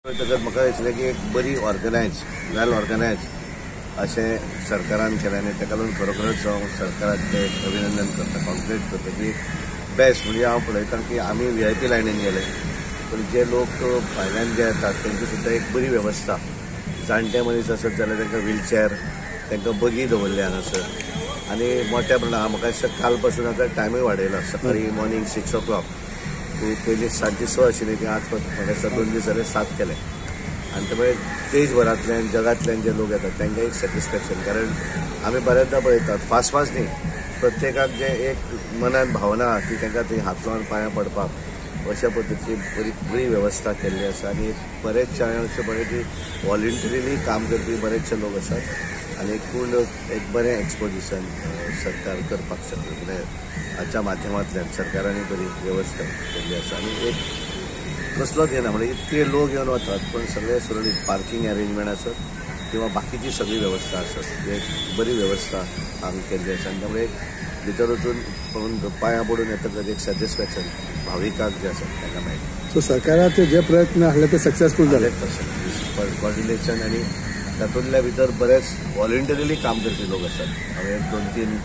पळयतकच म्हाका दिसलें की एक बरी ऑर्गनायज, वेल ऑर्गनायज अशें सरकारान केलें आनी ताका लागून खरोखरच हांव सरकाराचें अभिनंदन करता, कॉंग्रेट करता की बेस्ट. म्हणजे हांव पळयता की आमी व्हीआयपी लायनीन गेले, पूण जे लोक भायल्यान जे येतात तेंची सुद्दां एक बरी वेवस्था. जाणटे मनीस आसत जाल्यार तांकां व्हीलचॅर, तांकां बगी दवरले हांगासर आनी मोठ्या प्रमाणात. म्हाका दिसता काल पासून आतां टायमूय वाडयला. सकाळी मॉर्निंग 6 o'clock to, पयलीं सांजची 6 आशिल्ली, ती आज म्हाका दिसता 2 दीस जाले 7 केले. आनी त्यामुळे देशभरांतल्यान, जगांतल्यान जे लोक येतात तांकां एक सॅटिस्फॅक्शन. कारण आमी बऱ्याचदा पळयतात फास्ट फास्ट न्ही, प्रत्येकाक जे एक मनान भावना आहा ती तांकां थंय हात लावन पांयां पडपाक अशा पद्दतीची बरी बरी वेवस्था केल्ली आसा. आनी बरेचशे हांवें अशें पळय की वॉलंटरीली काम करपी बरेचशे लोक आसात आनी एक पूर्ण एक बरें एक्सपोजिशन सरकार करपाक शकता. म्हणजे हाच्या माध्यमांतल्यान सरकारान बरी वेवस्था केल्ली आसा आनी एक कसलोच येना, म्हणजे इतके लोक येवन वतात पण सगळे सुरळीत पार्किंग अरेंजमेंट आसत किंवा बाकीची सगळी वेवस्था आसत, एक बरी वेवस्था हांगा केल्ली आसा. आनी त्यामुळे भितर वचून पळोवन पांयां पडून येतकच एक सॅटिस्फॅक्शन भाविकांक जे आसा तांकां मेळटा. सो सरकाराचे जे प्रयत्न आसले ते सक्सेसफूल जाले. 100% कॉर्डिनेशन आनी तातूंतल्या भितर बरेच वॉलंटरीली काम करपी लोक आसात. हांवें 1 2 3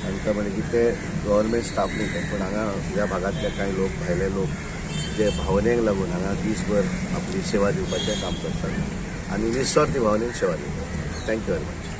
हांकां म्हणजे की ते गव्हर्मेंट स्टाफ न्ही ते, पूण हांगा ह्या भागांतले कांय लोक, भायले लोक जे भावनेक लागून हांगा दीसभर आपली सेवा दिवपाचें काम करतात आनी निस्वार्थी भावनेन सेवा दितात. Thank you very much.